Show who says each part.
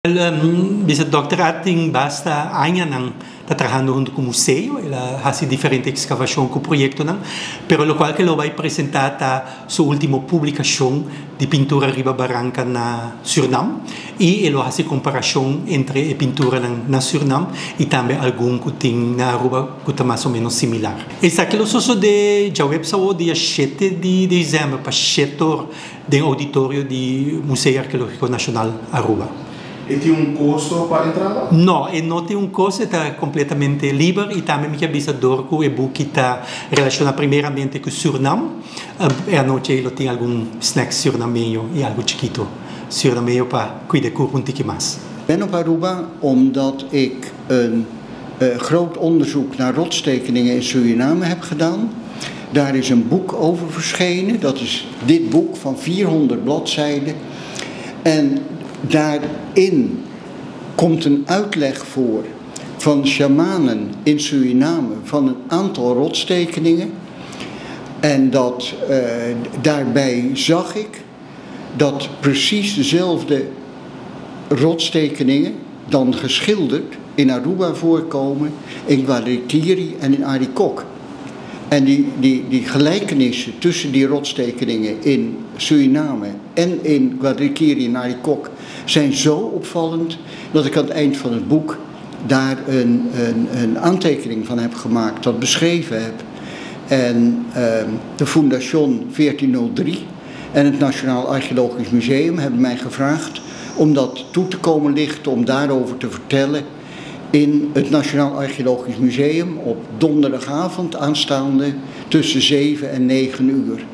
Speaker 1: Bisa Dòkter Art tin basta añanan ta trahando hunto cu museo, el a haci diferente excavacion cu proyectonan, pero locual cu lo bay presenta ta su ultimo publicacion di pintura riba baranca na Surnam y e lo haci comparacion entre e pinturanan na Surnam y tambe algun cu tin na Aruba cu ta mas o menos similar. Esaki lo sosode djaweps awo dia shete di december pa shetor den auditorio di Museo Arqueologico Nacional Aruba.
Speaker 2: E tin un costo pa entrada?
Speaker 1: No, e no tin un costo, e ta completamente liber y tambe mi kier bisa dor cu e buki ta relaciona primeramente cu Surnam, e anochi ey lo tin algun snack surnameño y algo chikito surnameño pa cuida e curpa un tiki mas.
Speaker 3: Ben op Aruba omdat ik een groot onderzoek naar rotstekeningen in Suriname heb gedaan. Daar is een boek over verschenen, dat is dit boek van 400 bladzijden. En daarin komt een uitleg voor van shamanen in Suriname van een aantal rotstekeningen. En dat, daarbij zag ik dat precies dezelfde rotstekeningen dan geschilderd in Aruba voorkomen, in Guadirikiri en in Arikok. En die, die, die gelijkenissen tussen die rotstekeningen in Suriname en in Guadirikiri en Arikok zijn zo opvallend dat ik aan het eind van het boek daar een, een, een aantekening van heb gemaakt, dat beschreven heb. En de Fundation 1403 en het Nationaal Archeologisch Museum hebben mij gevraagd om dat toe te komen lichten, om daarover te vertellen in het Nationaal Archeologisch Museum op donderdagavond aanstaande tussen 7 en 9 uur.